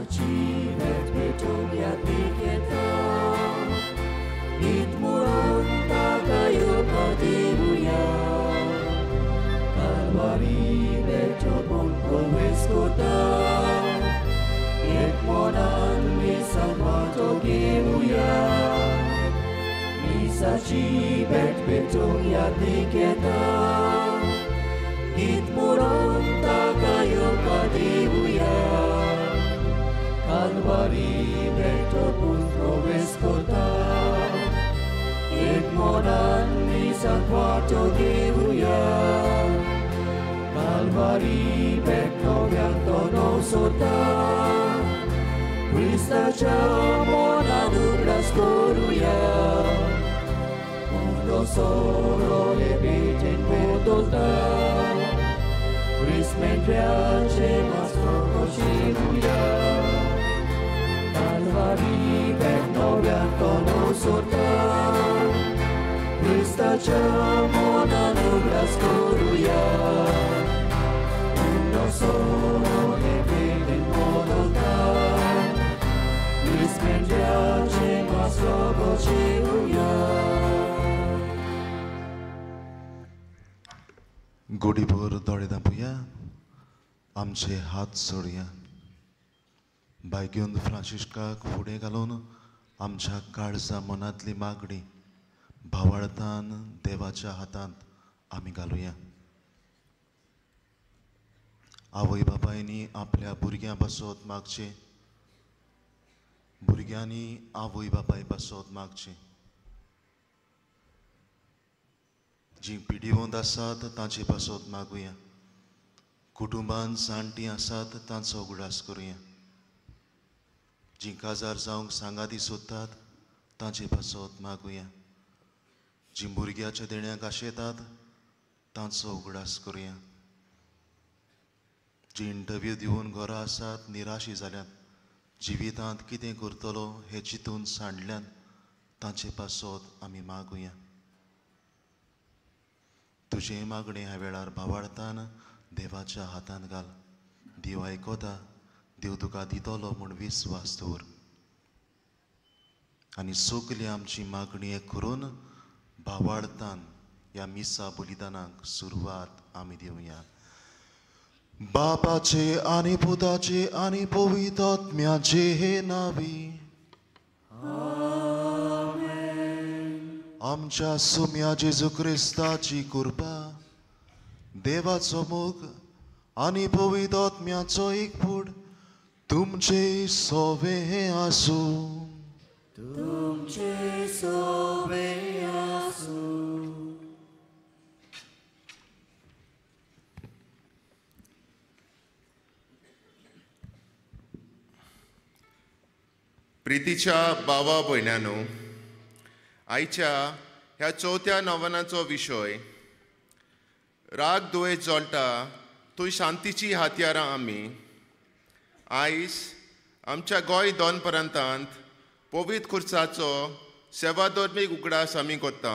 Misaci betong yatiketa Itmuron takayo kadibuya Kalvari betopon kolveskota Ekmonan misalmato kibuya Misaci betong yatiketa Itmuron takayo kadibuya Calvari betopun provescota Ekmonan misalmato kibuya Calvari betnovianto sota Krista chamona dubras coruya Uno solo le beten potota Christmen piace mas conoscibuya Calvari betnovianto sota Krista chamona dubras coruya Uno solo le beten potota Christmen piace mas conoscibuya गोडीभर दोळे दांपुया आमचे हात सोडया बायगेवन फ्रांसिस्काक फुडें घालून आमच्या काळजा मनांतली मागणी भावार्थान देवाच्या हातांत आमी घालुया. आवय बापायनी आपल्या भुरग्यां पासत मागचें, भुरग्यांनी आवय बापाय पासत मागचें. जीं पिडिवंत आसात तांचे पासत मागुया, कुटुंबान जाणटीं आसात तांचो उगडास करुया, जीं काजार जावंक सांगाती सोदतात तांचे पासत मागुया, जीं भुरग्याच्या देण्याक आशेतात तांचो उगडास करुया, जीं इंटरव्यू दिवन घरा आसात निराशी जाल्यात, जिवितांत कितें करतलो हें चिंतून सांडल्यान तांचे पासत आमी मागुया. तुजें मागणें ह्या वेळार भावार्थान देवाच्या हातांत घाल. देव आयकता, देव तुका दितलो म्हूण विस्वास दवर आनी सगली आमची मागणी करून भावार्थान ह्या मिसा बलिदानाक सुरवात आमी दिवया. बापाचे आनी पुताचे आनी पवित्र आत्म्याचे हे नावी आमच्या सुम्या जेजू क्रिस्ताची कृपा, देवाचो मोग आनी पवित्र आत्म्याचो एकवट तुमचे सोवे आसूं. तुमचे सोवे आसूं. प्रितीच्या भावा भयणांनो, आयच्या ह्या चवथ्या नवनाचो विशय राग दुयेंस जळटा थंय शांतीची हत्यारां आमी. आयज आमच्या गोंय दोन प्रांतांत पवित्र खुर्साचो सेवाधर्मीक उगडास आमी करता.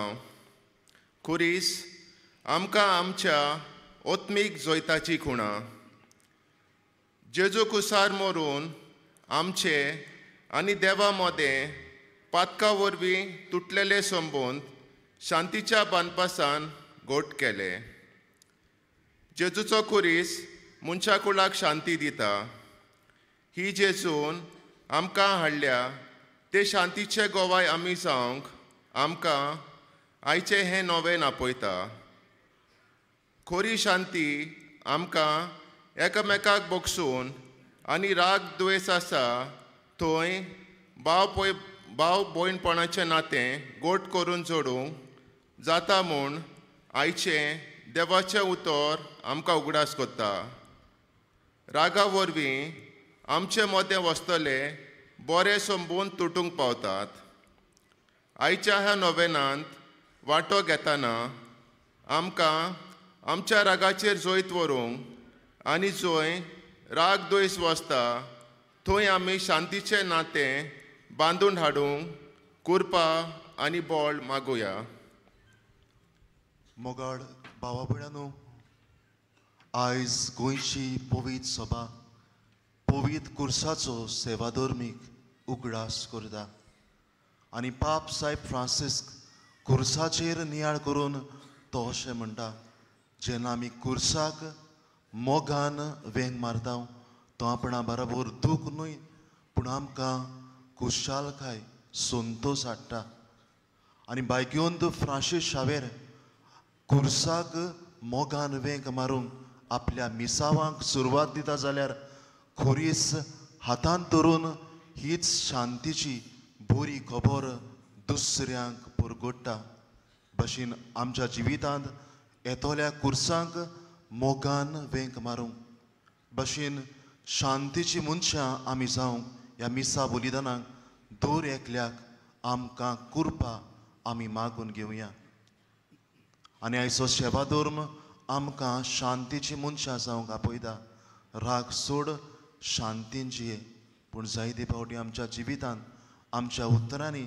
खुरीस आमकां आमच्या आत्मीक जैताची खुणा. जेजू कुसार मरून आमचे आनी देवा मदें पातका वरवीं तुटलेले संबंद शांतीच्या बांदपासान घट केले. जेजूचो खुरीस मनशा कुळाक शांती दिता. ही जेजून आमकां हाडल्या ते शांतीचे गोवाय आमी जावंक आमकां आयचें हें नवें आपयता. खरी शांती आमकां एकामेकाक बगसून आनी राग द्वेस आसा थंय भाव भाव भयणपणाचें नातें गोट करून जोडूंक जाता म्हूण आयचें देवाचें उतर आमकां उगडास करता. रागा वरवीं आमचे मदें वसतले बरे संबंद तुटूंक पावतात. आयच्या ह्या नोवेनांत वांटो घेतना आमकां आमच्या रागाचेर जैत व्हरूंक आनी जंय राग द्वेस वसता थंय आमी शांतीचें नातें बांदून हाडूंक कृपा आनी बळ मागुया. मोगाळ भावा भयणांनो, आयज गोंयची पवित्र सभा पवित्र कुर्साचो सेवाधर्मीक उगडास करता आनी पाप साहेब फ्रांसिस्क कुर्साचेर नियाळ करून तो अशें म्हणटा, जेन्ना आमी कुर्साक मोगान वेंग मारता तो आपणा बराबर दूख न्हय पूण आमकां खुशालकाय संतोश हाडटा. आनी भाग्यवंत फ्रांसीस शावेर कुर्साक मोगान वेंग मारूंक आपल्या मिसावांक सुरवात दिता जाल्यार खोरीस हातांत धरून हीच शांतीची बरी खबर दुसऱ्यांक पुरगोडटा. भशेन आमच्या जिवितांत येतल्या कुर्सांक मोगान वेंग मारूंक भशेन शांतीची मनशां आमी जावंक ह्या मिसा बलिदानाक दर एकल्याक आमकां कुरपा आमी मागून घेवया. आनी आयचो सेवाधर्म आमकां शांतीची मनशां जावंक आपयता. राग सोड, शांतीन जिये. पूण जायते फावटी आमच्या जिवितांत आमच्या उतरांनी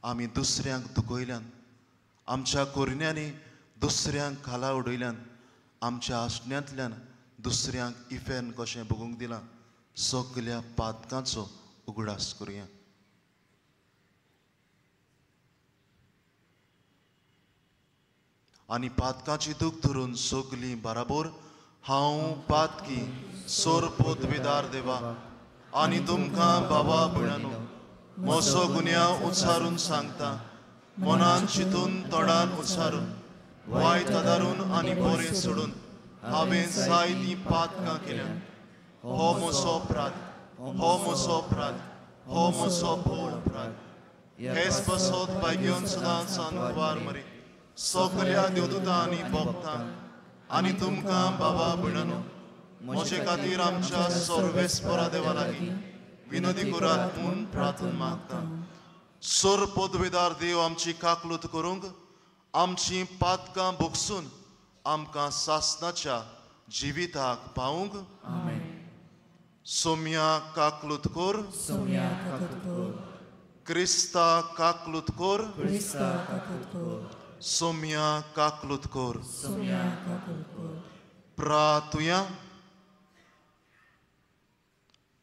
आमी दुसऱ्यांक दुखयल्यान, आमच्या करण्यांनी दुसऱ्यांक खाला उडयल्यान, आमच्या आसण्यांतल्यान दुसऱ्यांक इफेर्न कशें भोगूंक दिलां. सगल्या पातकांचो उगडास करुया. आनी पातकाची दूख धरून सगलीं बराबर हांव पातकी सोरपोत विदार देवा आनी तुमकां बाबा भयणानो म्हजो गुन्यांव उच्चारून सांगता, मनान चिंतून तोंडान उच्चारून वायट आदारून आनी बरें सोडून हांवें जायतीं पातकां केल्यात. हो म्हजो अपराध, हो म्हजो अपराध, हो म्हजो भोव अपराध. हेच पासत भाग्यवंत सदांच कुवार मरे सगल्या देवदूतां आनी भक्तांक आनी तुमकां बाबा भयणानो म्हजे खातीर आमच्या सर्वेस्परा देवा लागीं विनोदी करात म्हूण प्रार्थना मागता. सर पदवेदार देव आमची काकलूत करूंक आमची पातकां भोगसून आमकां सासनाच्या जिविताक पावूंक. सोम्या काकलूत कर, क्रिस्ता काकलूत कर, सोम्या काकलूत कर. प्रातुया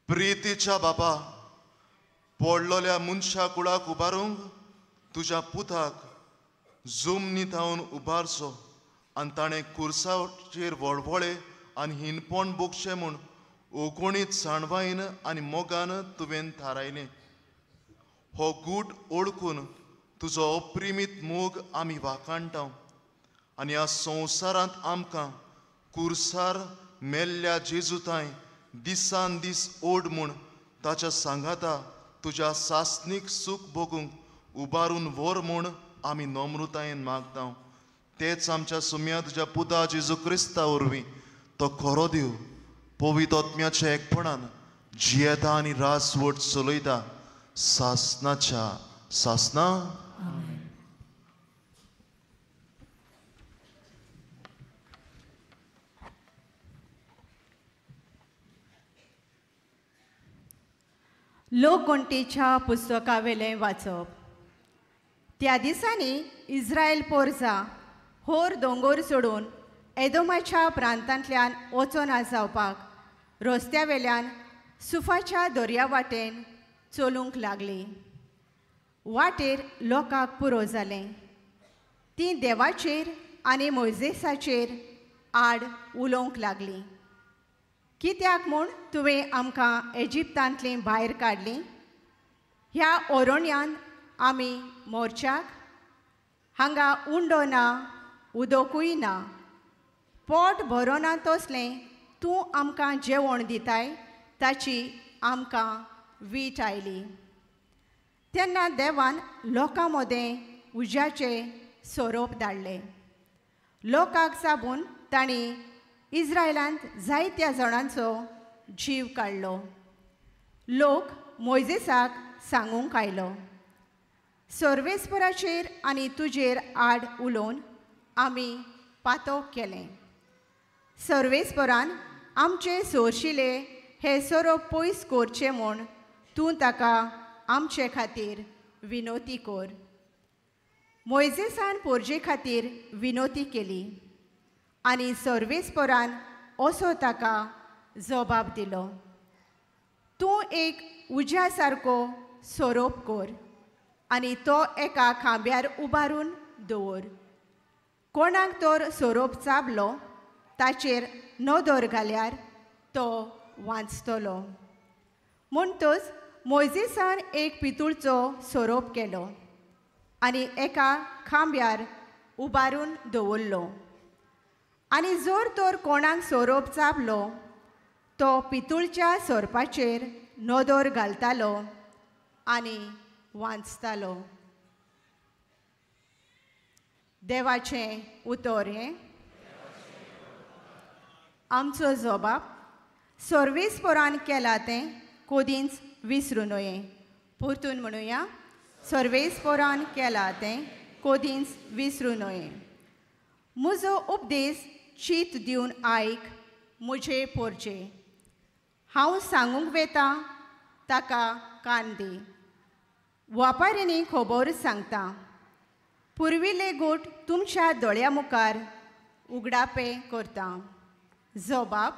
प्रितीच्या बाबा पडलोल्या मनशा कुळाक उबारूंक तुज्या पुताक जुमनी थावन उबारचो आनी ताणें कुर्साचेर वळवळे आनी हिनपण भोगचें म्हूण ओकोणीत जाणवायन आनी मोगान तुवें थारायलें. हो गूट ओळखून तुजो अप्रिमीत मोग आमी वाखाणटा आनी ह्या संवसारांत आमकां कुर्सार मेल्ल्या जेजूताय दिसान दीस ओड म्हूण ताच्या सांगाता तुज्या सासणीक सूख भोगूंक उबारून व्हर म्हूण आमी नम्रतायेन मागता. तेच आमच्या सुम्या तुज्या पुता जेजू क्रिस्ता वरवीं तो खरो देव पवित्र आत्म्याच्या एकपणान जियेता आनी राजवट चलयता सासनाच्या सासना. लोकगणतेच्या पुस्तकावेलें वाचप. त्या दिसांनी इस्रायल पोरजा होर दोंगोर सोडून एदोमाच्या प्रांतांतल्यान वचना जावपाक रस्त्यावेल्यान सुफाच्या दर्या वाटेन चलूंक लागली. वाटेर लोकांक पुरो जालें. तीं देवाचेर आनी मोयजेसाचेर आड उलोवंक लागलीं. कित्याक म्हूण तुवें आमकां एजिप्तांतलीं भायर काडलीं? ह्या ओरोण्यान आमी मोर्चाक हांगा उंडो ना, उदकूय ना, पोट भरोना तसलें तूं आमकां जेवण दिताय ताची आमकां वीट आयली. तेन्ना देवान लोकां मदें उज्याचे सोरोप धाडले. लोकांक साबून तांणी इस्रायलांत जायत्या जाणांचो जीव काडलो. लोक मोयजेसाक सांगूंक आयलो, सर्वेस्पराचेर आनी तुजेर आड उलोवन आमी पातक केलें. सर्वेस्परान आमचे सोरशिले हे सोरोप पयस करचे म्हूण तूं ताका आमचे खातीर विनोती कर. मोयजेसान पोरजे खातीर विनोती केली आनी सर्वेस्परान असो ताका जबाब दिलो, तूं एक उज्या सारको सोरोप कर आनी तो एका खांब्यार उबारून दवर. कोणाक तर सोरोप चाबलो ताचेर नदर घाल्यार तो वांचतलो. म्हणटच मोयजेसान एक पितूळचो सोरोप केलो आनी एका खांब्यार उबारून दवरलो. आनी जर तर कोणाक सोरोप चाबलो तो पितूळच्या सोरपाचेर नदर घालतालो आनी वांचतालो. देवाचें उतर हें. आमचो जबाब सर्वेस्परान केला तें कोदींच विसरूं नये. परतून म्हणुया, सर्वेस्परान केला तें कोदींच विसरूं नये. म्हजो उपदेश चीत दिवन आयक म्हजे पोरचे, हांव सांगूंक वेता ताका कान दी. वापारींनी खबर सांगता, पुर्विल्ले गोट तुमच्या दोळ्या मुखार उगडापे करता. जबाब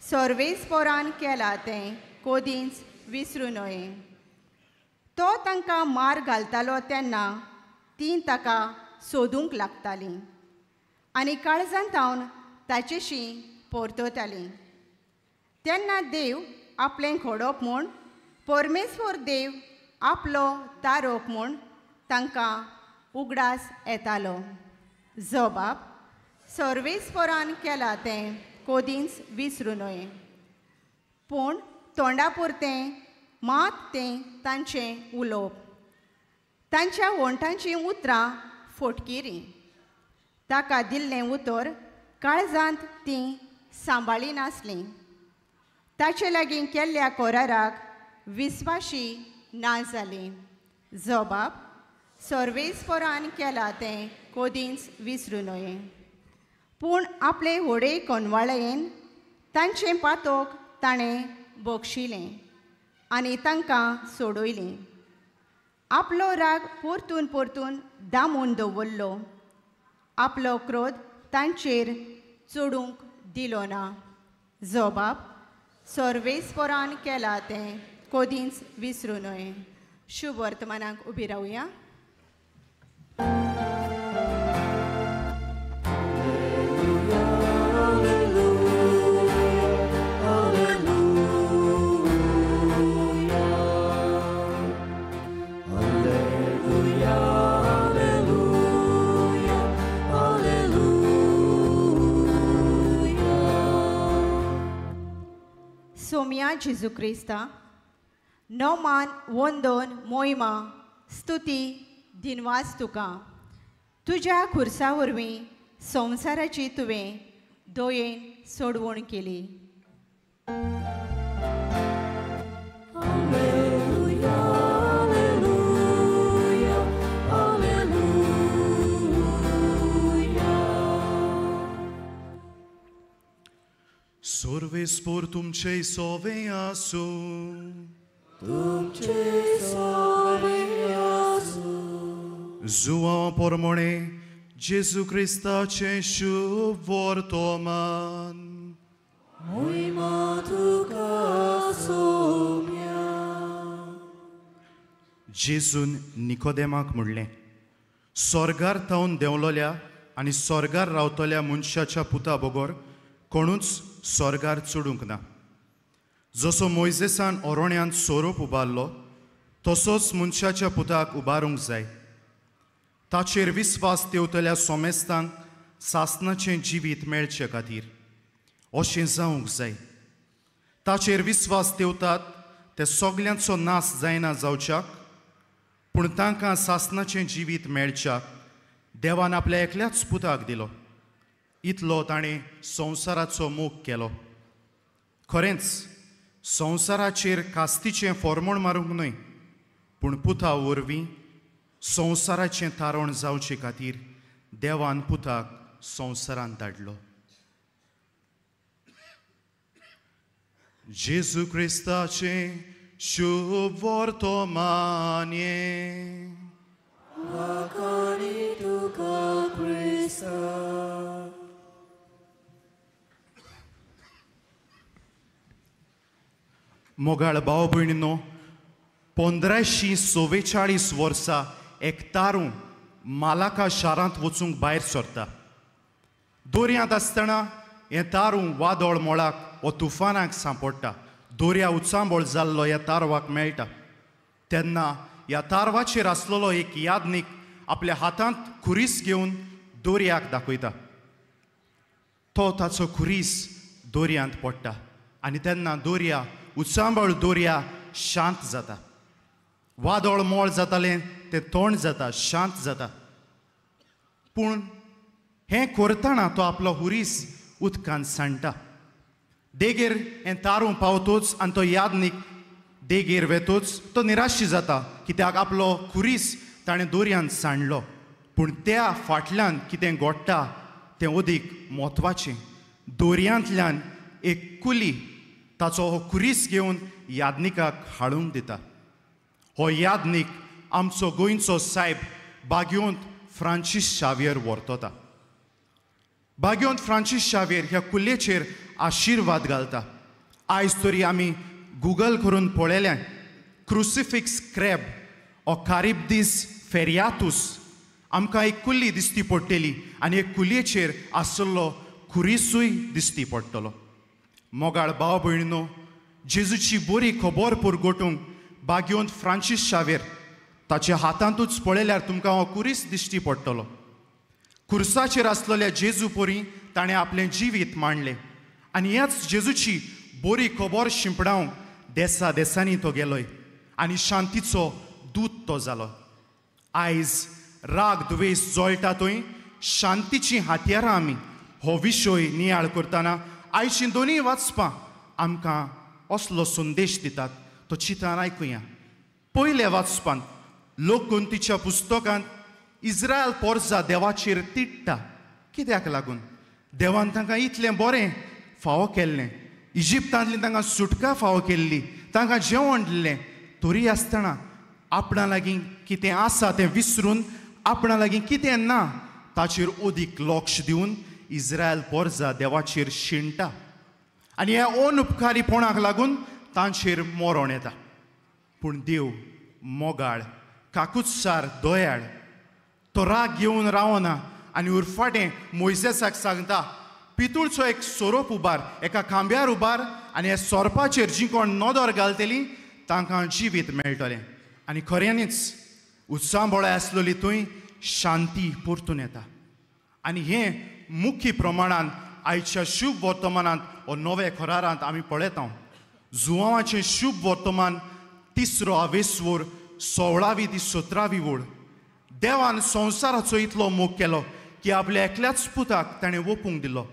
सर्वेस्परान केला तें कोदींच विसरूं नये. तो तांकां मार घालतालो तेन्ना तीं ताका सोदूंक लागतालीं आनी काळजांत थावन ताचेशी परततालीं. तेन्ना देव आपलें घडोवप म्हूण, परमेश्वर देव आपलो तारोप म्हूण तांकां उगडास येतालो. जबाब सर्वेस्परान केला तें कोदींच विसरूं नये. पूण तोंडा पुरतें मात तें तांचें उलोवप, तांच्या वोंठांचीं उतरां फोटकिरीं. ताका दिल्लें उतर काळजांत तीं सांबाळी नासलीं. ताचे लागीं केल्ल्या कराराक विस्वाशी ना जालीं. जबाब सर्वेस्परान केला तें कोदींच विसरूं नये. पूण आपले व्हडे कोनवाळयेन तांचें पातोक ताणें बक्षिलें आनी तांकां सोडयलीं. आपलो राग परतून परतून दामून दवरलो, आपलो क्रोध तांचेर चडूंक दिलो ना. जबाब सर्वेस्परान केला तें कोदींच विसरूं नये. शुभ वर्तमानाक उबी रावया. सोम्या जेजू क्रिस्ता, नवमान वंदन मोहिमा स्तुती दिनवास तुका. तुज्या खुर्सा वरवीं संवसाराची तुवें दयेन सोडवण केली. सर्वेस्पर तुमचे सोवे आसूं, तुमचे सोवे आसूं. जुवां पोरमोणे जेजू क्रिस्ताचें शुभ वर्तमान. मोहिमा तुका सोम्या. जेजून निकोदेमाक म्हणलें, स्वर्गार थावन देंवलोल्या आनी स्वर्गार रावतल्या मनशाच्या पुता बगर कोणूच स्वर्गार चडूंक ना. जसो मोयजेसान ओरोण्यांत सोरोप उबारलो तसोच मनशाच्या पुताक उबारूंक जाय. ताचेर विस्वास देंवतल्या सोमेस्तांक सासनाचें जिवीत मेळचे खातीर अशें जावंक जाय. ताचेर विस्वास देंवतात ते सगल्यांचो नाश जायना जावच्याक, पूण तांकां सासनाचें जिवीत मेळच्याक देवान आपल्या एकल्याच पुताक दिलो. इतलो ताणें संवसाराचो मोग केलो. खरेंच संवसाराचेर कास्तीचें फॉर्मोण मारूंक न्हय, पूण पुता वरवीं संवसाराचें तारण जावचे खातीर देवान पुताक संवसारांत धाडलो. जेजू क्रिस्ताचें शुभ वर्तमान. मोगाळ भाव भयणीनो, 1544 वर्सा एक तारूं मालाका शारांत वचूंक भायर सरता. दर्यांत आसतना हें तारूं वादळ मोळाक वो तुफानाक सांपडटा. दर्या उचांबळ जाल्लो ह्या तारवाक मेळटा. तेन्ना ह्या तारवाचेर आसलेलो एक यादनीक आपल्या हातांत खुरीस घेवन दर्याक दाखयता. तो ताचो खुरीस दर्यांत पडटा आनी तेन्ना दर्या उचांबळ दर्या शांत जाता. वादळ मोळ जातालें तें तोंड जाता, शांत जाता. पूण हें करतना तो आपलो हुरीस उदकान सांडटा. देगेर हें तारूं पावतोच आनी तो यादनीक देगेर वेतोच तो निराशी जाता, कित्याक आपलो खुरीस ताणें दर्यांत सांडलो. पूण त्या फाटल्यान कितें घडटा तें अदीक म्हत्वाचें. दर्यांतल्यान एक कुली ताचो हो खुरीस घेवन यादनिकाक हाडूंक दिता. हो यादनीक आमचो गोंयचो सायब बाग्योंत फ्रांसीस शावियर व्हरतोता. बाग्योंत फ्रांसीस शावियर ह्या कुल्लेचेर आशिर्वाद घालता. आयज तरी आमी गुगल करून पळयलें, क्रुसिफिक्स क्रॅब ओ कारिबदीस फेरियातूस आमकां एक कुल्ली दिसती पडटली आनी एक कुल्लेचेर आसलो खुरीसूय दिसती पडटलो. मोगाळ भाव भयणीनो, जेजूची बरी खबर पुरगोटूंक बाग्योंत फ्रांसीस शावेर ताच्या हातांतूच पळयल्यार तुमकां हो खुरीस दिश्टी पडटलो. खुर्साचेर आसलेल्या जेजू परी ताणें आपलें जिवीत मांडलें आनी ह्याच जेजूची बरी खबर शिंपडावंक देसा देसांनी तो गेलोय आनी शांतीचो दूत तो जालो. आयज राग द्वेश जळटा थंय शांतीचीं हातयारां आमी हो विशय नियाळ करतना आयचीं दोनूय वाचपां आमकां असलो संदेश दितात, तो चिंतान आयकुया. पयल्या वाचपांत लोकगंतीच्या पुस्तकांत इस्रायल पोरजा देवाचेर तिडटा. कित्याक लागून? देवान तांकां इतलें बरें फावो केल्लें, इजिप्तांतली तांकां सुटका फावो केल्ली, तांकां जेवण दिल्लें, तरी आसतना आपणा लागीं कितें आसा तें विसरून आपणा लागीं कितें ना ताचेर अदीक लक्ष दिवन इस्रायल पोरजा देवाचेर शिणटा आनी ह्या अनुपकारीपणाक लागून तांचेर मरण येता. पूण देव मोगाळ, काकुत्सार, दयाळ, तो राग घेवन रावना आनी उरफाटें मोयजेसाक सांगता, पितूळचो एक सोरोप उबार, एका खांब्यार उबार आनी ह्या सोरपाचेर जी कोण नदर घालतली तांकां जिवीत मेळटलें. आनी खऱ्यांनीच उत्सांबोळाय आसलेली थंय शांती परतून येता. आनी हें मुख्य प्रमाणान आयच्या शुभ वर्तमानांत वो नव्या करारांत आमी पळयता. जुवांवाचें शुभ वर्तमान 3 आवेसवर 16वी ती 17वी वळ. देवान संवसाराचो इतलो मोग केलो की आपल्या एकल्याच पुताक ताणें ओपूंक दिलो.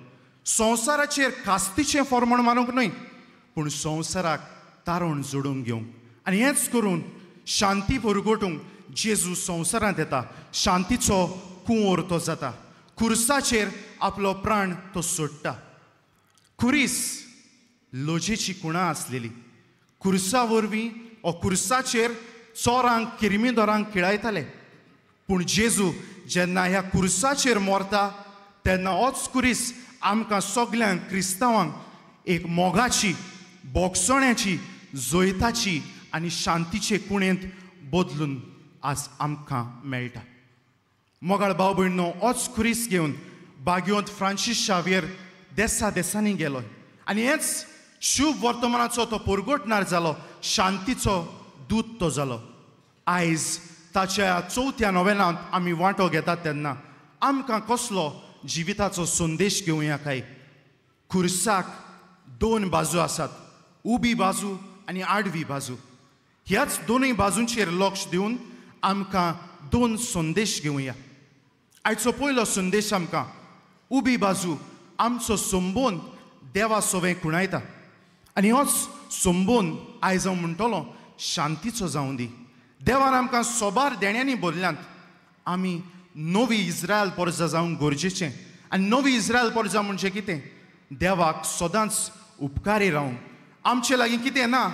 संवसाराचेर कास्तीचें फॉर्मण मारूंक न्हय, पूण संवसाराक तारण जोडूंक घेवंक. आनी हेंच करून शांती पुरगोटूंक जेजू संवसारांत येता. शांतीचो कुंवर तो जाता. खुर्साचेर आपलो प्राण तो सोडटा. खुरीस लजेची कुणा आसलेली. खुर्सा वरवीं ओ खुर्साचेर चोरांक किर्मिदोरांक खेळायताले. पूण जेजू जेन्ना ह्या खुर्साचेर मरता तेन्ना होच खुरीस आमकां सगल्यांक क्रिस्तांवांक एक मोगाची, बोगसण्याची, जैताची आनी शांतीचे कुणेंत बदलून आज आमकां मेळटा. मोगाळ भाव भयणो, होच खुरीस घेवन बाग्योंत फ्रांसीस शावियर देसा देसांनी गेलो आनी हेंच शुभ वर्तमानाचो तो परगटणार जालो, शांतीचो दूत तो जालो. आयज ताच्या 4थ्या नोवेलांत आमी वांटो घेतात तेन्ना आमकां कसलो जिविताचो संदेश घेवया काय? खुर्साक 2 बाजू आसात, उबी बाजू आनी आडवी बाजू. ह्याच दोनूय बाजूंचेर लक्ष दिवन आमकां 2 संदेश घेवया. आयचो पयलो संदेश आमकां उबी बाजू आमचो संबंद देवा सोवें खुणायता आनी होच संबंद आयज हांव म्हणटलो शांतीचो जावं दी. देवान आमकां सोबार देण्यांनी भरल्यांत. आमी नवी इस्रायल पोरजा जावंक गरजेचें. आनी नवी इस्रायल पोरजा म्हणजे कितें? देवाक सदांच उपकारी रावंक. आमचे लागीं कितें ना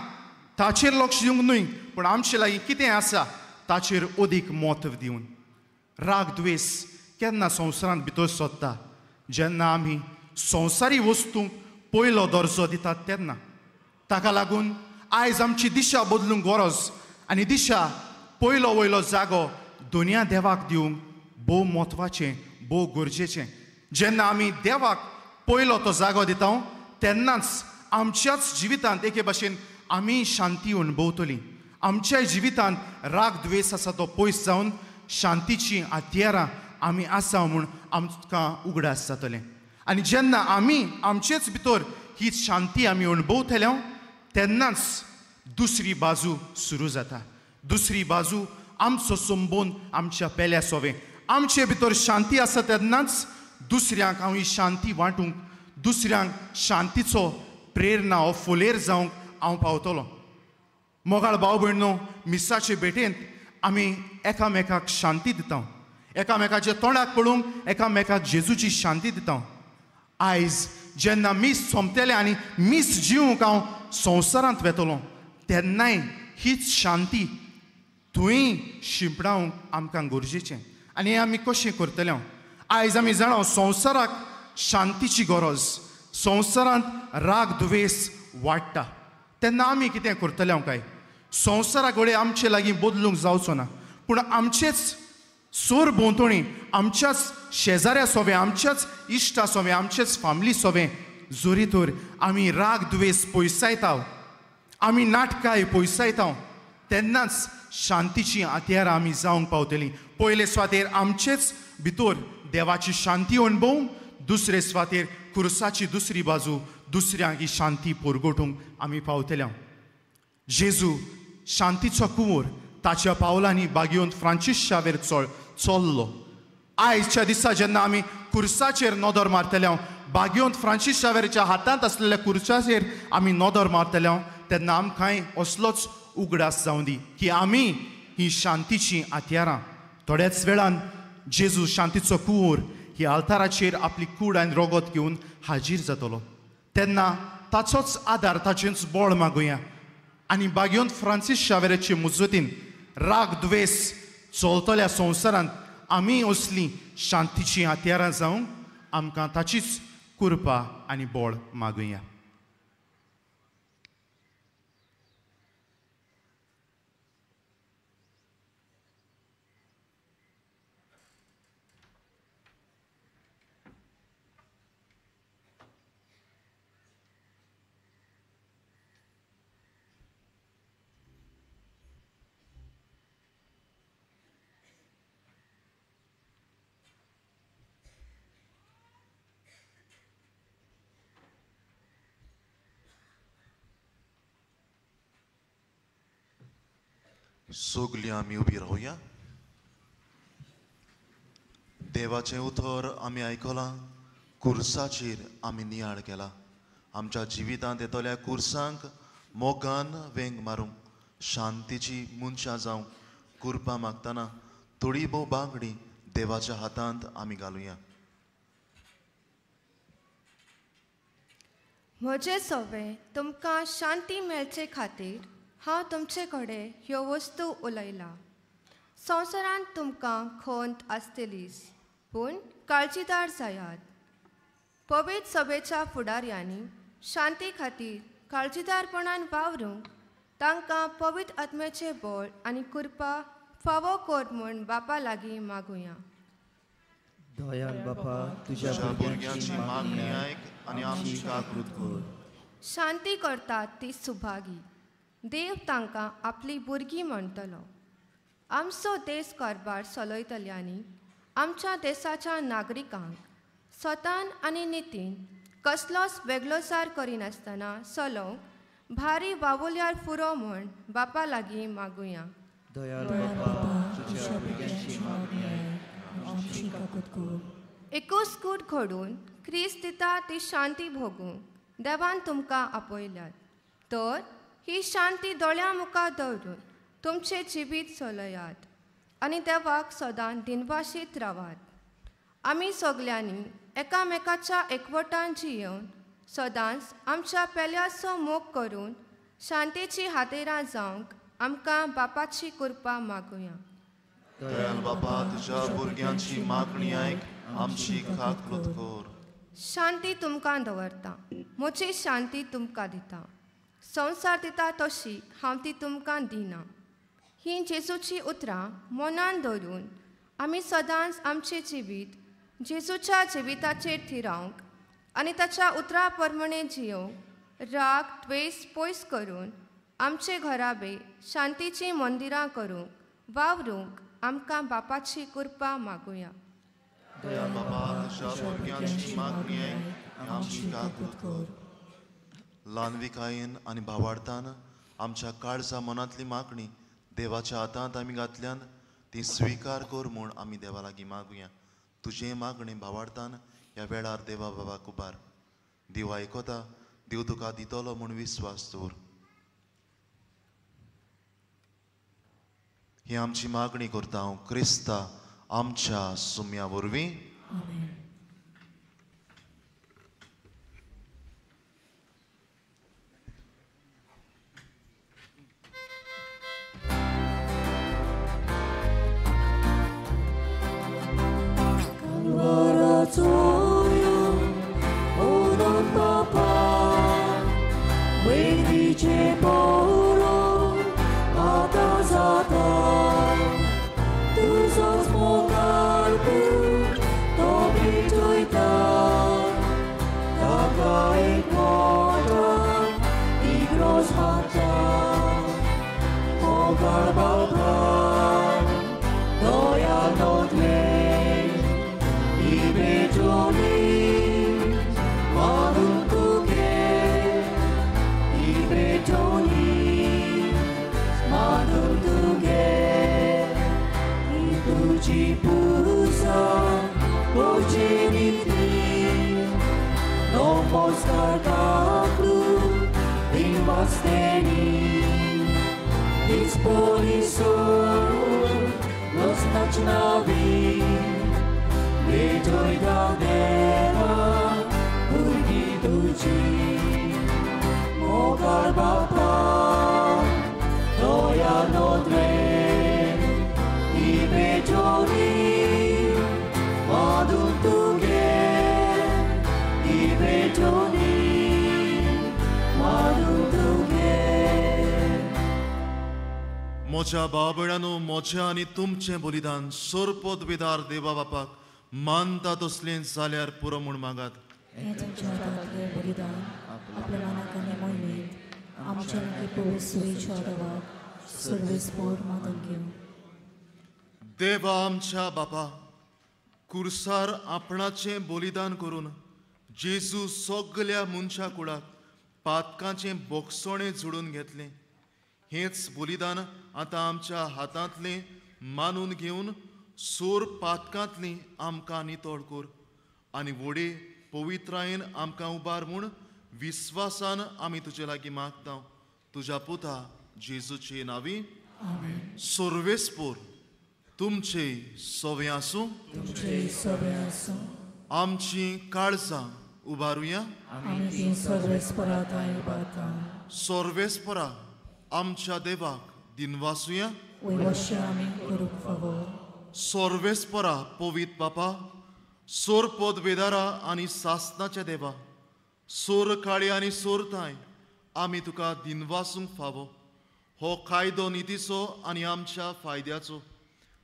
ताचेर लक्ष दिवंक न्हय, पूण आमचे लागीं कितें आसा ताचेर अदीक म्हत्व दिवन. राग द्वेश केन्ना संवसारांत भितर सोदता? जेन्ना आमी संवसारी वस्तूंक पयलो दर्जो दितात तेन्ना. ताका लागून आयज आमची दिशा बदलूंक गरज आनी दिशा पयलो वयलो जागो दुनिया देवाक दिवंक भोव म्हत्वाचें, भोव गरजेचें. जेन्ना आमी देवाक पयलो तो जागो दिता तेन्नाच आमच्याच जिवितांत एके भाशेन आमी शांती अणभवतली. आमच्या जिवितांत राग द्वेस आसा तो पयस जावन शांतीची हत्यारां आमी आसा म्हूण आमकां उगडास जातलें. आनी जेन्ना आमी आमचेच भितर ही शांती आमी अणभवतले तेन्नाच दुसरी बाजू सुरू जाता. दुसरी बाजू आमचो संबंद आमच्या पेल्या सोवें. आमचे भितर शांती आसा तेन्नाच दुसऱ्यांक हांव ही शांती वांटूंक, दुसऱ्यांक शांतीचो प्रेरणा हो फुलेर जावंक हांव पावतलो. मोगाळ भाव भयणो, मिसाचे भेटेंत आमी एकामेकाक शांती दिता, एकामेकाच्या तोंडाक पळोवंक एकामेकाक जेजूची शांती दिता. आयज जेन्ना मीस सोंपतलें आनी मीस जिवंक हांव संवसारांत वेतलो तेन्नाय हीच शांती थंय शिंपडावंक आमकां गरजेचें. आनी हें आमी कशें करतले? आयज आमी जाणा संवसाराक शांतीची गरज, संवसारांत राग दुवेस वाडटा तेन्ना आमी कितें करतले काय? संवसारा घडये आमचे लागीं बदलूंक जावचो ना, पूण आमचेच सोर भोंवतणी, आमच्याच शेजाऱ्या सोवें, आमच्याच इश्टा सोवें, आमचेच फामिली सोवें जरी तर आमी राग दुवेस पयसायता, आमी नाटकाय पयसायता तेन्नाच शांतीची हत्यारां आमी जावंक पावतली. पयले सुवातेर आमचेच भितर देवाची शांती अणभवूंक, दुसरे सुवातेर खुर्साची दुसरी बाजू दुसऱ्यांक ही शांती परगटूंक आमी पावतले. जेजू शांतीचो कुंवर ताच्या पावलांनी बागेवन फ्रांसीस शावेर चल्लो. आयच्या दिसा जेन्ना आमी खुर्साचेर नदर मारतले, बागेवन फ्रांसीस शावेरच्या हातांत आसलेल्या खुर्साचेर आमी नदर मारतले तेन्ना आमकांय असलोच उगडास जावं दी की आमी ही शांतीचीं हत्यारां. थोड्याच वेळान जेजू शांतीचो कुंवर ही आल्ताराचेर आपली कूड आनी रगत घेवन हाजीर जातलो तेन्ना ताचोच आदार, ताचेंच बळ मागुया आनी बागेवन फ्रांसीस शावेराचे मुजतीन राग द्वेस चलतल्या संवसारांत आमी असलीं शांतीचीं हत्यारां जावंक आमकां ताचीच कृपा आनी बळ मागुया. सगलीं आमी उबी रावया. देवाचें उतर आमी आयकलां, कुर्साचेर आमी नियाळ केला. आमच्या जिवितांत येतल्या कुर्सांक मोगान वेंग मारूंक, शांतीची मनशां जावंक कृपा मागतना थोडी भोव बांगडी देवाच्या हातांत आमी घालुया. म्हजे सवे तुमकां शांती मेळचे खातीर हांव तुमचे कडेन ह्यो वस्तू उलयलां. संवसारांत तुमकां खंत आसतलीच, पूण काळजीदार जायात. पवित्र सभेच्या फुडाऱ्यांनी शांती खातीर काळजीदारपणान वावरूंक तांकां पवित्र आत्म्याचें बळ आनी कृपा फावो कर म्हूण बापा लागीं मागुया. दयाळ बापा, तुज्या भुरग्यांची मागणी आयक आनी आमची जागृत कर. शांती करतात ती सुभागी, देव तांकां आपली भुरगीं म्हणटलो. आमचो देश कारभार चलयतल्यांनी आमच्या देशाच्या नागरिकांक स्वतान आनी नितीन कसलोच वेगळोसार करिनासतना चलोवंक भारी वावुल्यार फुरो म्हूण बापा लागीं मागुया. दयाळ बापा, तुज्या भुरग्यांची मागणी आयक आमची काकूत कर. एकूच कूट घडून क्रिस्त दिता ती शांती भोगूंक देवान तुमकां आपयल्यात, तर ही शांती दोळ्यां मुखार दवरून तुमचें जिवीत चलयात आनी देवाक सदां दिनवाशीत रावात. आमी सगल्यांनी एकामेकाच्या एकवटान जियेवन सदांच आमच्या पेल्याचो मोग करून शांतीची हातेरां जावंक आमकां बापाची कृपा मागुया. दयाळ बापा, तुज्या भुरग्यांची मागणी आयक आमची काकूत कर. शांती तुमकां दवरता, म्हजी शांती तुमकां दिता. संवसार दिता तशी हांव ती तुमकां दिना. हीं जेजूचीं उतरां मनान धरून आमी सदांच आमचें जिवीत जेजूच्या जिविताचेर थिरावंक आनी ताच्या उतरां प्रमाणें जियोवंक राग द्वेश पयस करून आमचे घराबे शांतीचीं मंदिरां करूंक वावरूंक आमकां बापाची कृपा मागुया. ल्हानविकायेन आनी भावार्थान आमच्या काळजा मनांतली मागणी देवाच्या हातांत आमी घातल्यान ती स्विकार कर म्हूण आमी देवा लागीं मागुया. तुजें मागणें भावार्थान ह्या वेळार देवा बाबाक उबार. देव आयकता, देव तुका दितलो म्हूण विस्वास दवर. ही आमची मागणी करता हांव क्रिस्ता आमच्या सुम्या वरवीं. म्हज्या बाबड्यानो, म्हजें आनी तुमचें बलिदान सोरपोत विदार देवा बापाक मानता तसलें जाल्यार पुरो म्हूण मागात. देवा आमच्या बापा, कुर्सार आपणाचें बलिदान करून जेजू सगल्या मनशा कुळाक पातकांचें बोगसणें जोडून घेतलें. हेंच बलिदान आतां आमच्या हातांतलें मानून घेवन सोर पातकांतलीं आमकां नितळ कर आनी व्हडे पवित्रायेन आमकां उबार म्हूण विस्वासान आमी तुजे लागीं मागता. तुज्या पुता जेजूचे नांवी. सर्वेस्पोर तुमचे सवे आसूं. आमची काळजां उबारुया. सर्वेस्पोरा आमच्या देवाक दिनवासुया. सर्वेस्परा पवित बापा, सोर पदवेदारा आनी सासनाच्या देवा, सोर काळी आनी सोर थांय आमी तुका दिनवासूंक फावो. हो कायदो नितीचो आनी आमच्या फायद्याचो.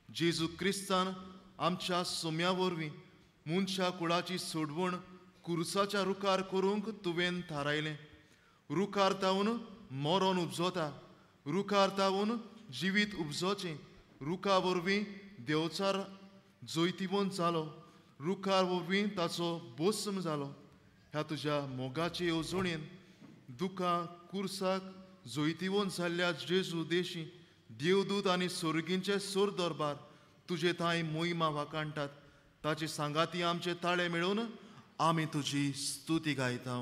जेजू क्रिस्तान आमच्या सोम्या वरवीं मनशा कुळाची सोडवण कुर्साच्या रुखार करूंक तुवें थारायलें. रुखार तावन मरोन उपजोता, रुखार तावन जिवीत उपजोचें. रुखा वरवीं देवचार जैतिवंत जालो, रुखार वरवीं ताचो बोसम जालो. ह्या तुज्या मोगाचे येवजणेन दुखां कुर्साक जैतिवंत जाल्ल्या जेजू देशी देवदूत आनी सोर्गींचे सोर दरबार तुजे थांय मोहिमा वाखाणटात. ताचे सांगाती आमचे ताळे मेळोवन आमी तुजी स्तुती गायता.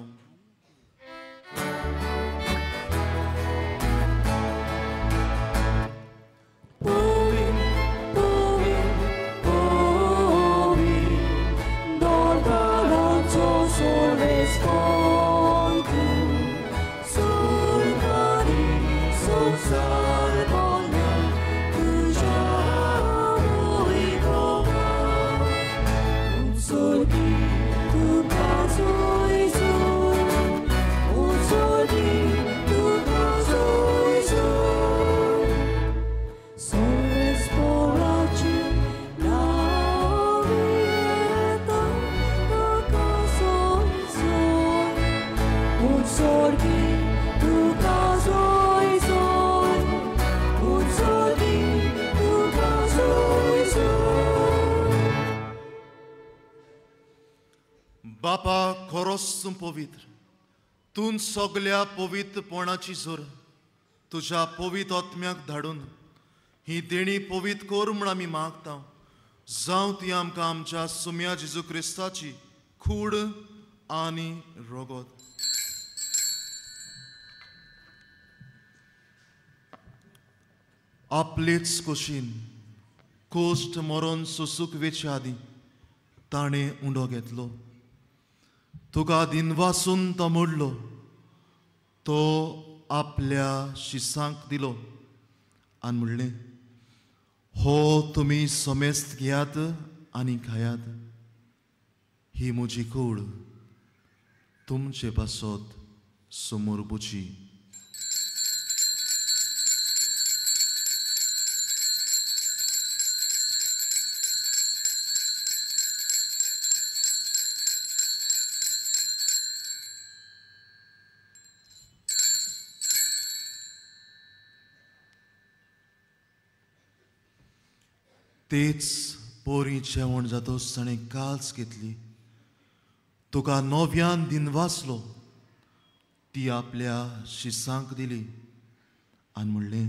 Sorgi tu paso. बापा, खरोच तूं पवित्र, तूं सगल्या पवित्रपणाची जोर तुज्या पवित्र आत्म्याक धाडून ही देणी पवित्र कर म्हूण आमी मागता. जावं ती आमकां आमच्या सुम्या जेजू क्रिस्ताची कूड आनी रगत. आपलेच कुशीन कोश्ट मरोन सोसूक वेचे आदीं ताणें उंडो घेतलो, तुका दिनवासून तो मोडलो, तो आपल्या शिसांक दिलो आनी म्हणलें, हो तुमी समेस्त घेयात आनी खायात, ही म्हजी कूड तुमचे पासत समोर बुची. तेच पोरी जेवण जातोच ताणें काल्स घेतली, तुका नव्यान दिनवासलो, ती आपल्या शिसांक दिली आनी म्हणलें,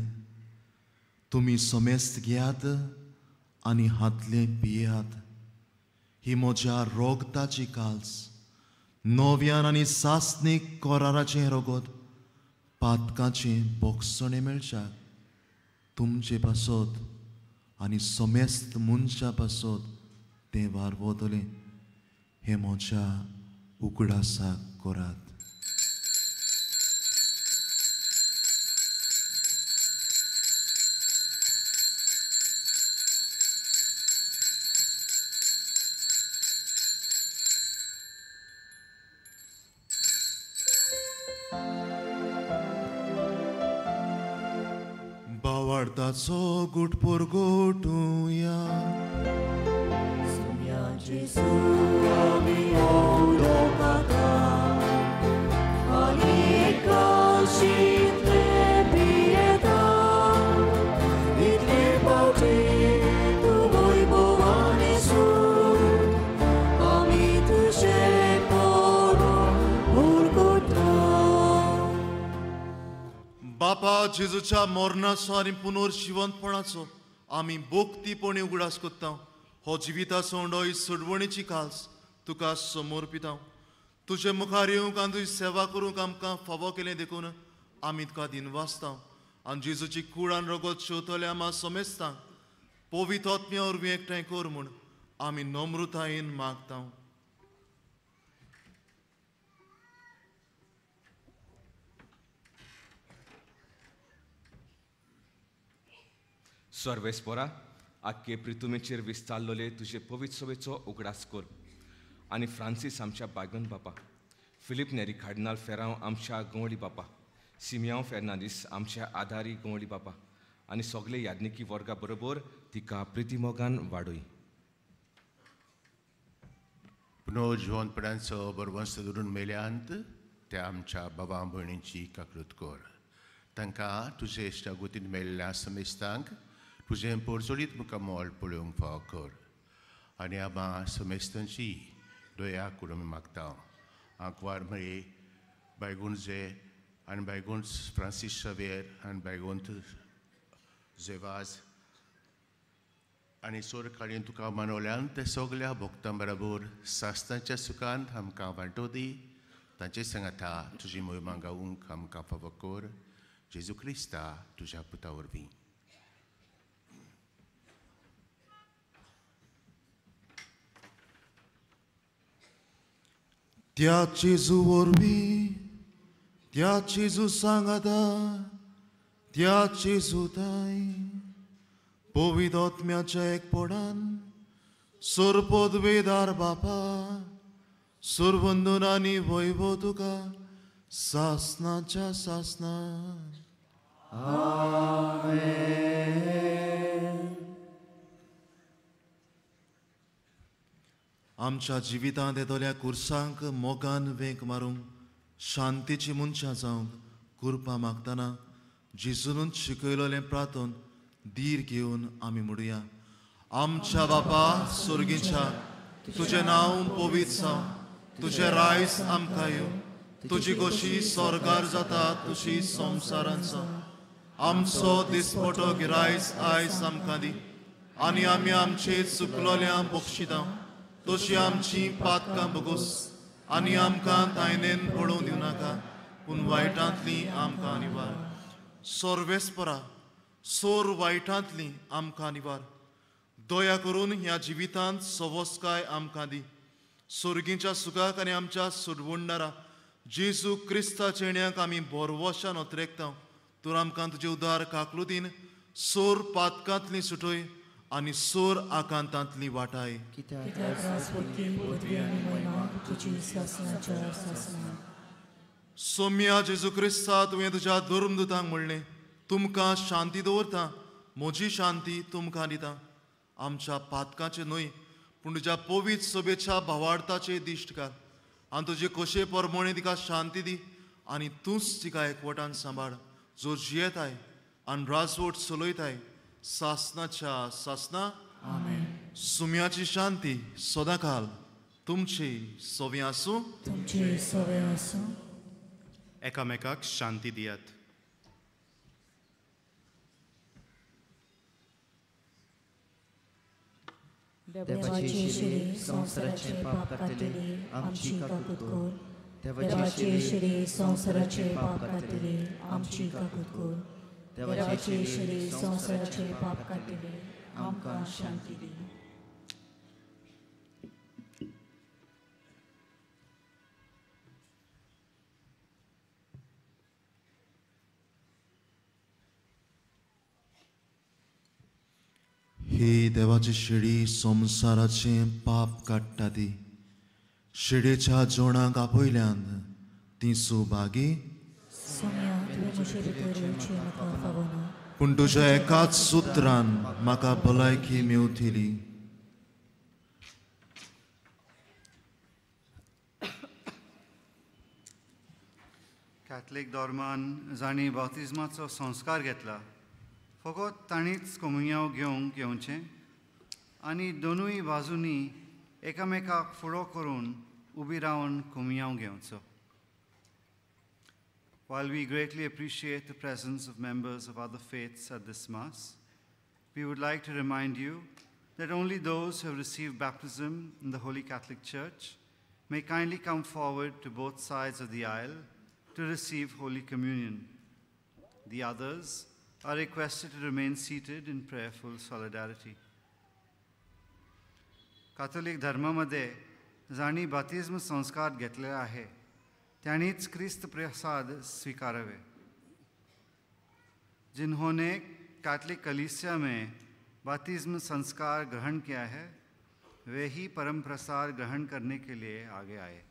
तुमी समेस्त घेयात आनी हातलें पियेयात, ही म्हज्या रोगताची काल्स, नव्यान आनी सासणीक कराराचें रगत, पातकाचें बोगसणें मेळच्याक तुमचे पासत आनी समेस्त मनशा पासत तें वारवतलें. हें म्हज्या उगडासाक करात. बावार्थाचो गुट पुरगोटुया. सुम्या जेजू आमी उलोवपाका आनी एकाशींतले पियेता, इतले पावटी तूं वैभवान सूर आमी तुजें पोरून उरगुटा. बापा, जेजूच्या मरणाचो आनी पुनर्जिवंतपणाचो आमी भोक्तीपणी उगडास करता. हो जिविताचो उंडो, ही सोडवणीची काल्स तुका समर्पिता. तुजे मुखार येवंक आनी तुजी सेवा करूंक आमकां फावो केलें देखून आमी तुका दिनवासता. आनी जेजूची कूड आनी रगत शेवतले आमा समेस्तांक पवित्र आत्म्या वरवीं एकठांय कर म्हूण आमी नम्रतायेन मागता. सर्वेस्पोरा, आख्खे प्रितुमेचेर विस्तारलेले तुजे पवित्र सभेचो उगडास कर आनी फ्रांसीस आमच्या बायगन बापा, फिलीप नेरी कार्डिनाल फेरांव आमच्या गंवळी बापा, सिमियांव फेर्नांदीस आमच्या आदारी गंवळी बापा आनी सगळे याज्ञिकी वर्गा बरोबर तिका प्रितीमोगान वाडय. पुनर्जिवंतपणाचो बरवंस धरून मेल्यांत त्या आमच्या बाबा भयणींची काकृत कर. तांकां तुजे इश्टागतीन मेल्ल्या समेस्तांक तुजें पोरजोळीत मुखामोल पळोवंक फावो कर आनी आमा समेस्तांची दया करूंक मागता. आंकवार म्हळी बायगुण जे आनी बायगुण फ्रांसीस शावेर आनी बायगुंत जेवाज आनी सोरकाळीन तुका मानवल्यान ते सगल्या भोक्तां बरोबर सास्तांच्या सुखांत आमकां वांटो दी. तांचे सांगाता तुजी मोहिमा गावूंक आमकां फावो कर. जेजू क्रिस्ता तुज्या पुता वरवीं. त्या जेजू वरवीं, त्या जेजू सांगाता, त्या जेजू ताय पवित्र आत्म्याच्या एकपणान सोरपदवेदार बापा, सुरवंदन आनी वैभव तुका सासनाच्या सासना. आमेन. आमच्या जिवितांत येतल्या कुर्सांक मोगान वेंक मारूंक, शांतीची मनशां जावंक कृपा मागतना जेजूनच शिकयलेलें प्रार्थन धीर घेवन आमी म्हणुया. आमच्या बापा स्वर्गीच्या, तुजें नांव पवित्र जावं, तुजें रायस आमकां यो, तुजी गोशी स्वर्गार जाता तुजी संवसारांत जावं. आमचो दिसपटो गिरायस आयज आमकां दी आनी आमी आमचे चुकलोल्या बक्षिता तशी आमची पातकां बगोस आनी आमकां तायनेन पळोवंक दिवं नाका पूण वायटांतली आमकां निवार. सर्वेस्परा सोर वायटांतली आमकां निवार. दया करून ह्या जिवितांत सवस्काय आमकां दी. सोर्गींच्या सुखाक आनी आमच्या सुडवुंडारा जेजू क्रिस्ताच्या येण्याक आमी भरवशान अत्रेकता. तूं आमकां तुजे उदार काकलुतीन सोर पातकांतली सुटय आनी सोर आकांतांतली वाटाय. सोम्या जेजू क्रिस्ता, तुवें तुज्या धर्मदूतांक म्हणलें, तुमकां शांती दवरता, म्हजी शांती तुमकां दिता. आमच्या पातकांचे न्हय पूण तुज्या पवित्र सभेच्या भावार्थाचे दिश्ट घाल आनी तुजे कशे परमणे तिका शांती दी आनी तूंच तिका एकवटान सांबाळ, जो जियेताय आनी राजवट चलयताय सासनाच्या सासना. आमेन. सुम्याची शांती सदांकाल तुमची सवी आसूं. तुमची सवी आसूं. एकामेकाक शांती दियात. देवाची शिरी संवसाराचे पाप काडटली आमची काकूत कर. देवाची शिरी संवसाराचे पाप काडटली आमची काकूत कर. देवाची शिरी संवसाराचे पाप काडटली आमकां शांती दी. ही देवाची शिडी संवसाराचें पाप काडटा ती शिडयेच्या जेवणाक आपयल्यान ती सुभागी. पूण तुज्या एकाच सुत्रान म्हाका भलायकी मेवतली. कॅथलीक धर्मान जांणी बाप्तिज्माचो संस्कार घेतला फकत तांणीच कोमुनियांव घेवंक येवचें आनी दोनूय बाजूंनी एकामेकाक फुडो करून उबी रावन कोमुनियांव घेवचो. While we greatly appreciate the presence of members of other faiths at this Mass, we would like to remind you that only those who have received baptism in the Holy Catholic Church may kindly come forward to both sides of the aisle to receive Holy Communion. The others are requested to remain seated in prayerful solidarity. Catholic धर्मामध्ये जांणी बाप्तिज्म संस्कार घेतलेले आहे त्यांनीच क्रिस्त प्रसाद स्वीकारावे. जिन्होंने Catholic कलीसिया में बाप्तिज्म संस्कार ग्रहण किया है वे ही परम प्रसाद ग्रहण करने के लिए आगे आए.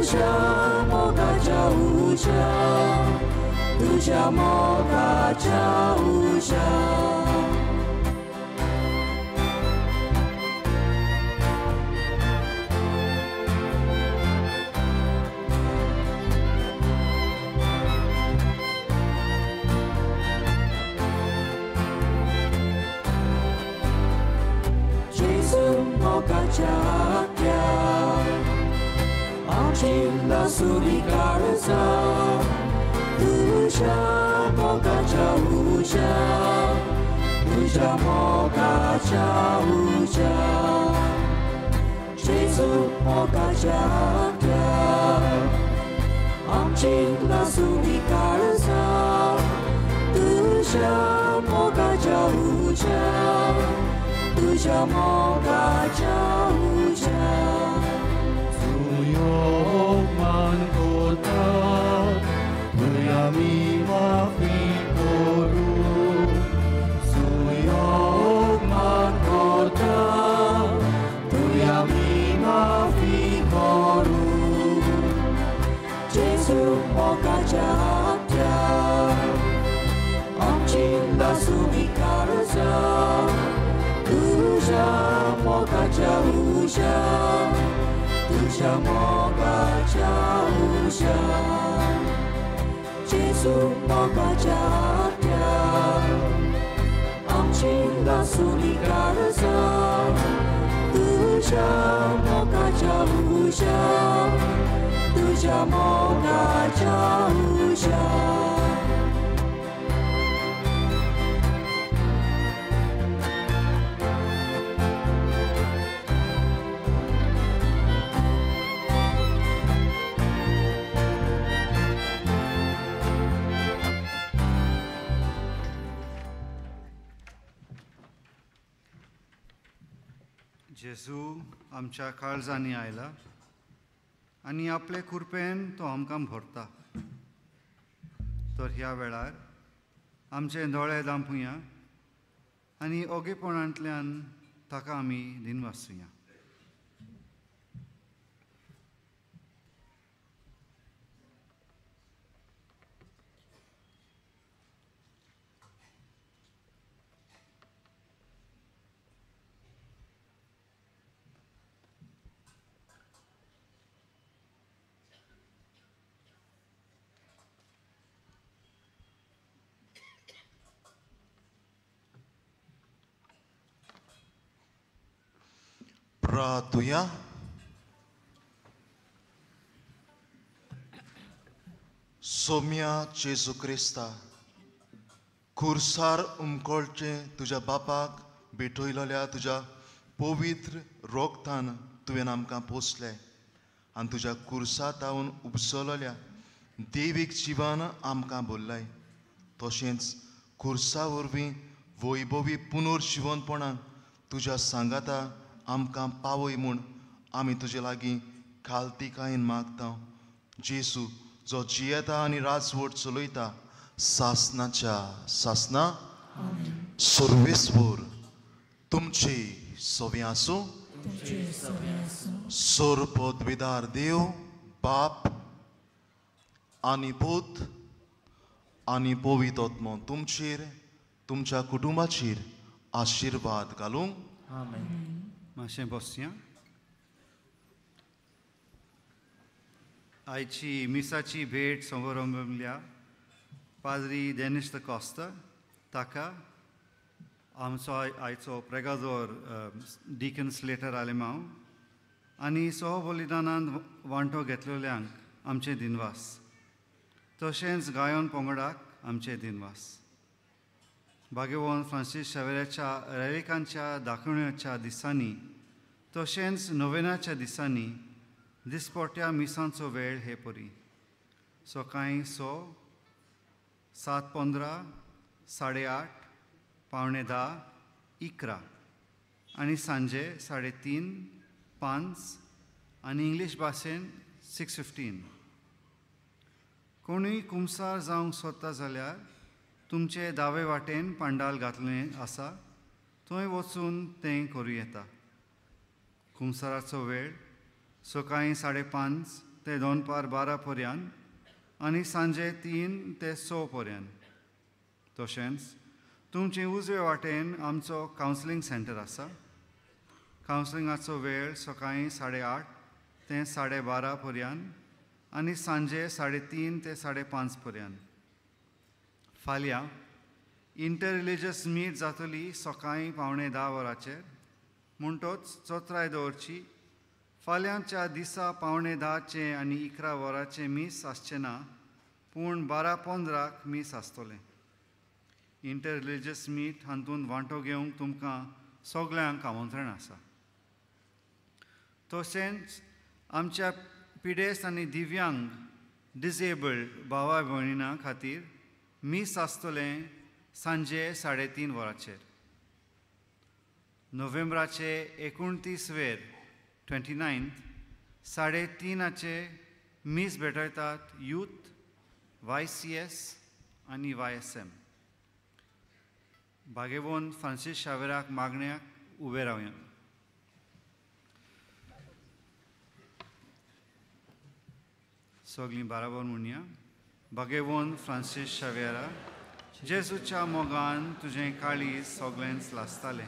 तुझ्या मोगाच्या उज्या, तुझ्या मोगाच्या उज्या. मोगाच्या आत्या आमची लसुरी काळजा, तुझ्या मोगाच्या उज्या, तुझ्या मोगाच्या उज्या. जेजू मोगाच्या आत्या आमची लसुरी काळजा, तुझ्या मोगाच्या उज्या, तुझ्या मोगाच्या उज्या. सुयोगमान कोता तुय आमी माफी करू, सुयोगमान कोता तुय आमी माफी करू. जेजू मोगाच्या आत्या आमची लसुरी काळजा, तुझ्या मोगाच्या उज्या, तुझ्या मोगाच्या उज्या. जेजू मोगाच्या आत्या आमची लसुरी काळजा, तुझ्या मोगाच्या उज्या, तुझ्या मोगाच्या उज्या. जेजू आमच्या काळजांनी आयला आनी आपले कृपेन तो आमकां भरता. तर ह्या वेळार आमचे दोळे दांपुया आनी ओगेपणांतल्यान ताका आमी दिनवासुया. प्रार्थुया. सोम्या जेजू क्रिस्ता, खुर्सार उमकळचें तुज्या बापाक भेटयलेल्या तुज्या पवित्र रोगतान तुवें आमकां पोसलें आनी तुज्या खुर्सा तावन उपसलेल्या देवीक जिवान आमकां बोल्लाय. तशेंच खुर्सा वरवीं वैभवी पुनर्जिवनपणान तुज्या सांगाता आमकां पावय म्हूण आमी तुजे लागीं खालतीकायेन मागता. जेजू जो जियेता आनी राजवट चलयता सासनाच्या सासना. सर्वेस्वर तुमची सवी आसूं. सर्वपदवीदार देव बाप आनी पूत आनी पवित्र आत्मो तुमचेर तुमच्या कुटुंबाचेर आशिर्वाद घालूं. मातशें बसया. आयची मिसाची भेट समारंभल्या पाद्री डेनिस the Costa ताका आमचो आयचो प्रेगादोर डिकन स्लेटर आलेमाव आनी सहबलिदानांत वांटो घेतलेल्यांक आमचे दिनवास, तशेंच गायन पंगडाक आमचे दिनवास. भाग्यवान फ्रांसीस शावेराच्या रेलिकांच्या दाखवण्याच्या दिसांनी तशेंच नोवेनाच्या दिसांनी दिसपट्ट्या मिसांचो वेळ हे परी सकाळीं 6, 7:15, 8:30, 9:45, 11 आनी सांजे 3:30, 5 आनी इंग्लीश भाशेन 6:15. कोणूय कुमसार जावंक सोदता जाल्यार तुमचे दावे वाटेन पांडाल घातलें आसा थंय वचून तें करूं येता. कुमसाराचो वेळ सकाळीं 5:30 ते दोनपार 12 पर्यंत आनी सांजे 3 ते 6 पर्यंत. तशेंच तुमचे उजवे वाटेन आमचो कावन्सिलींग सेंटर आसा. कावन्सिलिंगाचो वेळ सकाळीं 8:30 ते 12:30 पर्यंत आनी सांजे 3:30 ते 5:30 पर्यंत. फाल्यां इंटर रिलीजियस मीट जातली सकाळीं 9:45 वरांचेर. म्हणटोच चोत्राय दवरची फाल्यांच्या दिसा 9:45 आनी 11 वरांचें मीस आसचें ना, पूण 12:15 मीस आसतलें. इंटर रिलीजियस मीट हातूंत वांटो घेवंक तुमकां सगल्यांक आमंत्रण आसा. तशेंच आमच्या पिडेस्त आनी दिव्यांग डिसेबल्ड भावा भयणीं खातीर मीस आसतलें सांजे 3:30 वरांचेर. नोव्हेंबराचे 29 वेर 29 3:30 मीस भेटयतात यूथ, YCS आनी YSM. भागेवन फ्रांसीस शावेराक मागण्याक उबे रावया. सगळीं बराबर म्हणया. भागेवन फ्रांसीस शावेरा, जेजूच्या मोगान तुजें काळीज सगळेंच लासतालें,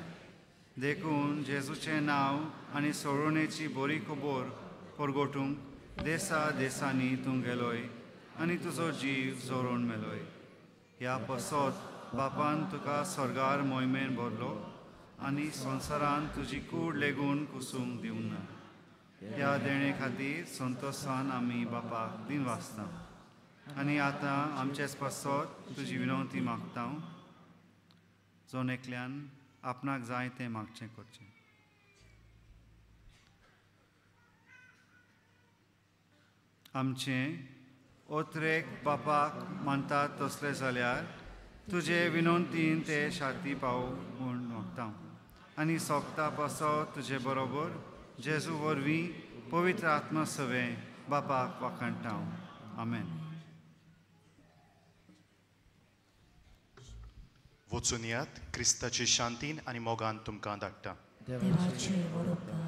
देखून जेजूचें नांव आनी सोडोवणेची बरी खबर परगटूंक देसा देसांनी तूं गेलोय आनी तुजो जीव जोरोवन मेलोय. ह्या पसत बापान तुका स्वर्गार मोहिमेन भरलो आनी संवसारान तुजी कूड लेगून कुसूंक दिवंक ना. ह्या देणे खातीर संतोशान आमी बापाक दिन वाचता आनी आतां आमचेच पासत तुजी विनवती मागता, जण एकल्यान आपणाक जाय तें मागचें करचें. आमचें ओत्रेक बापाक मानतात तसलें जाल्यार तुजे विनवतीन ते शांती पाव म्हूण मागता आनी सोगता पासत तुजे बरोबर जेजू वरवीं पवित्र आत्मा सवें बापाक वाखाणटा. आमेन. वचून यात, क्रिस्ताचे शांतीन आनी मोगान तुमकां धाडटा. देवाचे वरोपकार.